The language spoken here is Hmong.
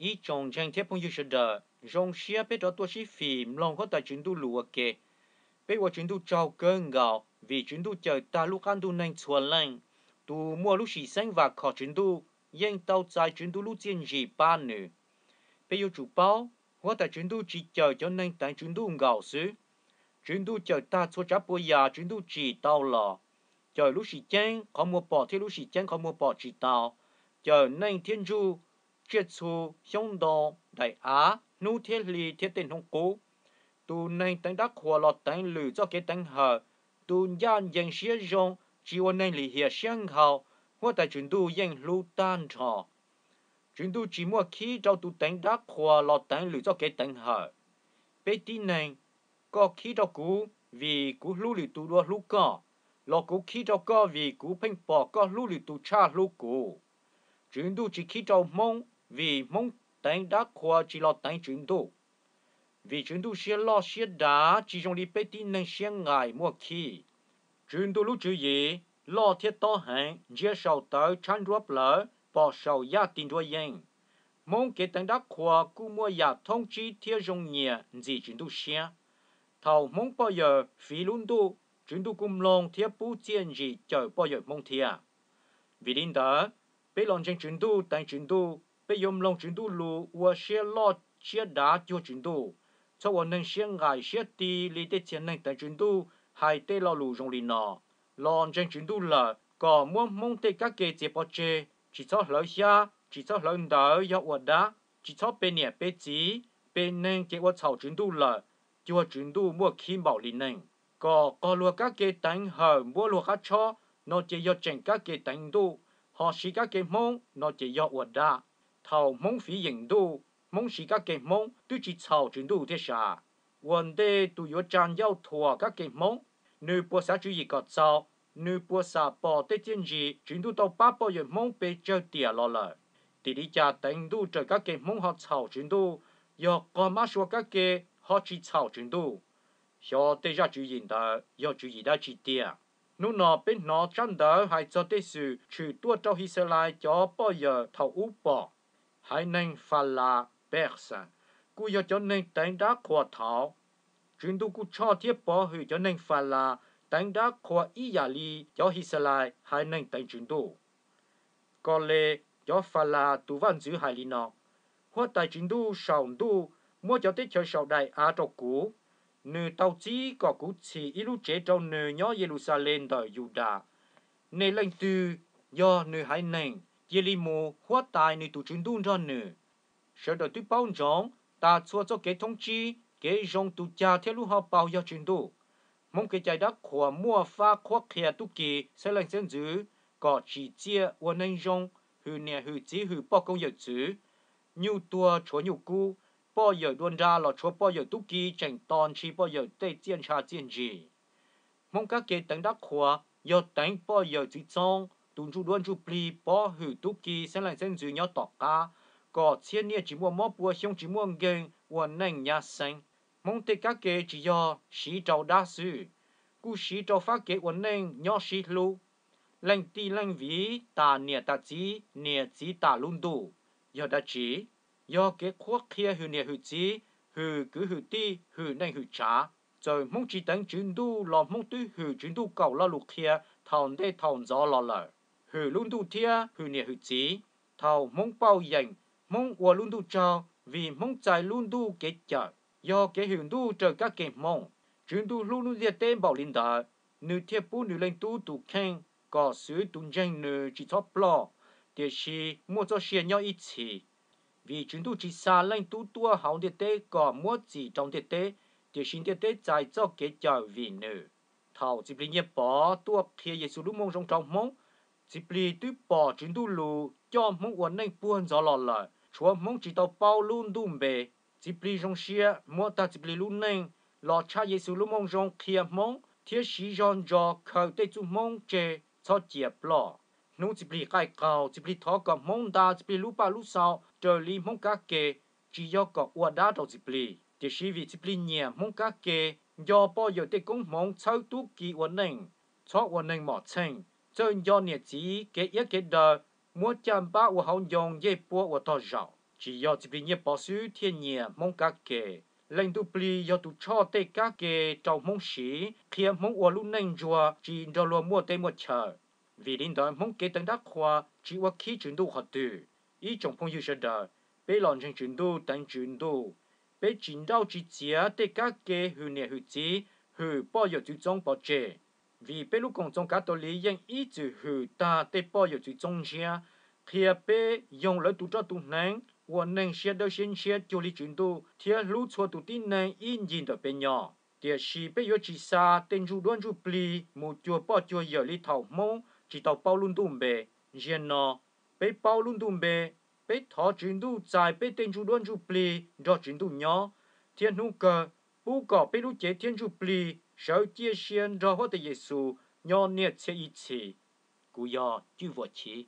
Ib tsoom ntseeg thiab phooj ywg sawv daws, zoo siab peb rov tuaj sib fim mloog Huab Tais Tswv Ntuj lus ua ke. Peb ua Tswv Ntuj tsaug kawg nkaus vim Tswv Ntuj cawm tag lub qab ntuj neeg txhua leej. Tus muaj lub sim xeeb vam khom Tswv Ntuj yeej tau txais Tswv Ntuj lub txiaj ntsim pab nws. Peb yuav tsum paub, Huab Tais Tswv Ntuj tsis cawm cov neeg teev Tswv Ntuj nkaus xwb. Tswv Ntuj cawm tag txhua tsav puas yam Tswv Ntuj tsim tau los, cawm lub sim ceeb qhov muag pom thiab lub sim ceeb qhov muag pom tsis tau, cawm neej thiab ntsuj, tsiaj txhu, xyoob ntoo, daim av, hnub thiab hli thiab tej hnub qub. Tus neeg teev dab qhuas los teev lwm txoj kev teev hawm, tus ncaj ncees siab zoo, tsis ua neeg lim hiam siab nkhaus, Huab Tais Tswv Ntuj yeej hlub tag nrho. Tswv Ntuj tsis muaj khib rau tus teev dab qhuas los teev lwm txoj kev teev hawm. Peb tib neeg, koj khib rau kuv vim kuv hlub lwm tus dua hlub koj, los kuv khib rau koj vim kuv pheej pom koj hlub lwm tus tshaj hlub kuv. Tswv Ntuj tsis khib rau Hmoob vim Hmoob teev dab qhuas tsis los teev Tswv Ntuj. Vim Tswv Ntuj siab loj siab dav tsis zoo li peb tib neeg siab nqaim muaj khib. Tswv Ntuj lub tswv yim loj thiab tob heev, ntsia saum tawv tshab nruab plawv, pom saum yaj ti nruab yeej. Hmoob kev teev dab qhuas kuj muaj yam thoob tsib thiab zoo nyiam ntxim Tswv Ntuj siab. Thaum Hmoob poj yawm fiv lub ntuj, Tswv Ntuj kuj mloog thiab pub txiaj ntsim cawm poj yawm Hmoob thiab. Vim li ntawd, peb los ntseeg Tswv Ntuj teev Tswv Ntuj, peb yuav mloog Tswv Ntuj lus ua siab loj siab dav cuag Tswv Ntuj. Txhob ua neeg siab nqaim siab ti li tej txhiaj neeg teev Tswv Ntuj hais tej lo lus zoo li no: Los ntseeg Tswv Ntuj lawm kom muab Hmoob tej kab ke txiav pov tseg, tsis txhob hlawv xyab, tsis txhob hlawv ntawv yog ua dab, tsis txhob pe niam pe txiv, pe neeg ces ua txhaum Tswv Ntuj lawm, cuag Tswv Ntuj muaj khib npaum li neeg. Kom qog luag kab ke teev hawm npuab luag qab tshob no ces yog tseem kab ke teev Ntuj, ho siv kab ke Hmoob no ces yog ua dab. Thaum Hmoob fiv yeem Ntuj, Hmoob siv kab ke Hmoob twb tsis txhaum Tswv Ntuj thiab sav. Ua ntej tus yuav tsa ncauj thuam kab ke Hmoob, nws puas xav tswv yim kom txaus, nws puas xam pom tej txiaj ntsim Tswv Ntuj tau pab poj yawm Hmoob pes tsawg tiam los lawm. Tim li cas teev Ntuj raws kab ke Hmoob ho txhaum Tswv Ntuj, yog qog mab sua kab ke ho tsis txhaum Tswv Ntuj? Xyov tej zaj tswv yim ntawd yog tswv yim dab tsi tiag. Hnub no peb hnov tsab ntawv hais txog tej xwm tshwm tuaj rau His Xas Lais cov poj yawm thaum ub pom. Haiv neeg Fas Las, Persia, kuj yog cov neeg teev dab qhuas thaud. Tswv Ntuj kuj tshoj thiab pov hwm cov neeg Fas Las teev dab qhuas ib yam li cov His Xas Lais haiv neeg teev Tswv Ntuj. Kos Les, cov Fas Las tus vaj ntxwv hais li no: Huab Tais Tswv Ntuj saum ntuj muab cov teb chaws saum daim av rau kuv. Nws tau txib kom kuv txhim ib lub tsev rau nws nyob Yes Lus Xas Les ntawm Yus Das. Nej leej twg yog nws haiv neeg, cia li mus huab tais nws tus Tswv Ntuj nrog nws. Sawv daws twb paub ntsoov tas txhua txoj kev thoob tsib, kev zoo tus cag thiab lub hauv paus yog Tswv Ntuj. Hmoob kev cai dab qhuas muaj fab qhuab qhia tub ki, xeeb leej xeeb ntxwv kom tsim txiaj ua neeg zoo, hwm niam hwm txiv hwm poj koob yawm txwv, nyuj tuag tshuav nyuj kub, poj yawm dua nra los tshuav poj yawm tub ki tseem tos ntshis poj yawm tej txiaj ntsha txiaj ntsig. Hmoob kab ke teev dab qhuas yog teev poj yawm txiv txoob, tus ntsuj duab ntsuj plig pov hwm tub ki xeeb leej xeeb ntxwv nyob tom qab, kom txhiab niaj tsis muaj mob pua xyoo tsis muaj nkeeg ua neej nyab xeeb. Hmoob tej kab ke tsis yog siv rau dab xwb, kuj siv rau fab kev ua neej nyob sib hlub. Leej tij leej viv tas niam tas txiv, niam txiv tas lub ntuj. Yog dab tsi? Yog kev qhuab qhia hwm niam hwm txiv, hwm kwv hwm tij, hwm neej hwm tsav. Txawm Hmoob tsis teev Tswv Ntuj los Hmoob twb hwm Tswv Ntuj kaum lo lus qhia thaum ntej thaum ntxov los lawm. Hwm lub ntuj thiab hwm niam hwm txiv. Thaum Hmoob pauj yeem, Hmoob ua lub ntuj tsaug vim Hmoob txais lub ntuj kev cawm, yog kev hwm ntuj raws kab ke Hmoob. Tswv Ntuj hlub lub ntiaj teb npaum li ntawd, nws thiaj pub nws Leej Tub tus kheej kom xwv tus ntseeg nws tsis txhob ploj, tiam sis muaj txoj sia nyob ib txhis. Vim Tswv Ntuj tsis xa Leej Tub tuaj hauv ntiaj teb kom muab txim rau ntiaj teb, tiam sis ntiaj teb txais txoj kev cawm vim nws. Thaum Txiv Plig Nyiaj Pov tuaj qhia Yexus lub Moo Zoo rau Hmoob, Txiv Plig twb pom Tswv Ntuj lus coj Hmoob ua neej puag ntxov los lawm, tshuav Hmoob tsis tau paub lub ntuj npe. Txiv Plig zoo siab muab tag Txiv Plig lub neej los tshaj Yexus lub Moo Zoo qhia Hmoob thiab siv zog ntso khaws tej txuj Hmoob tseg txhob cia ploj. Hnub Txiv Plig qaij qaug, Txiv Plig thov kom Hmoob nta Txiv Plig lub paj lub xau raws li Hmoob kab ke, tsis yog kom ua dab rau Txiv Plig, tiam sis vim Txiv Plig nyiam Hmoob kab ke, nco poj yawm tej koob hmoov txhawb tub ki ua neej, txhob ua neeg mom txheej, txawj nco niam txiv kev iab kev daw, muab caj npab ua hauv ncoo ncej puab ua tog zaum. Tsis yog Txiv Plig Nyiaj Pov xwb thiaj nyiam Hmoob kab ke. Leej Ntuj Plig yog tus tshoj tej kab ke rau Hmoob siv, qhia Hmoob ua lub neej ntsuag tsis nrog luag muaj teb muaj chaw. Vim li ntawd Hmoob kev teev dab qhua tsis ua khib Tswv Ntuj qhov twg. Ib tsoom phooj ywg sawv daws, peb los ntseeg Tswv Ntuj teev Tswv Ntuj, peb tsis nrauj tsis txiav tej kab ke hwm niam hwm txiv, hwm poj yawm txwv txoob pov tseg. Vim peb lub Koom Txoos Kav Taus Liv yeej ib txwm hwm tag tej poj yawm txwv txoob ntshiab, qhia peb yoog lawv tus roj tus hneev, ua neeg siab dawb siab ntshiab cuag li Tswv Ntuj thiab hlub txhua tus tib neeg ib ncig ntawm peb nyob. Tiam sis peb yuav tsis xa tej ntsuj duab ntsuj plig mus cuag poj cuag yawm li thaum Hmoob tsis tau paub lub ntuj npe. Ziag no, peb paub lub ntuj npe, peb thov Tswv Ntuj txais peb tej ntsuj duab ntsuj plig nrog Tswv Ntuj nyob, thiab hnub kawg pub kom peb lub cev thiab ntsuj plig sawv ciaj sia nrog Huab Tais Yes Xus nyob niaj txhiab ib txhis. Kuv yog Cwj Vuas Chiv.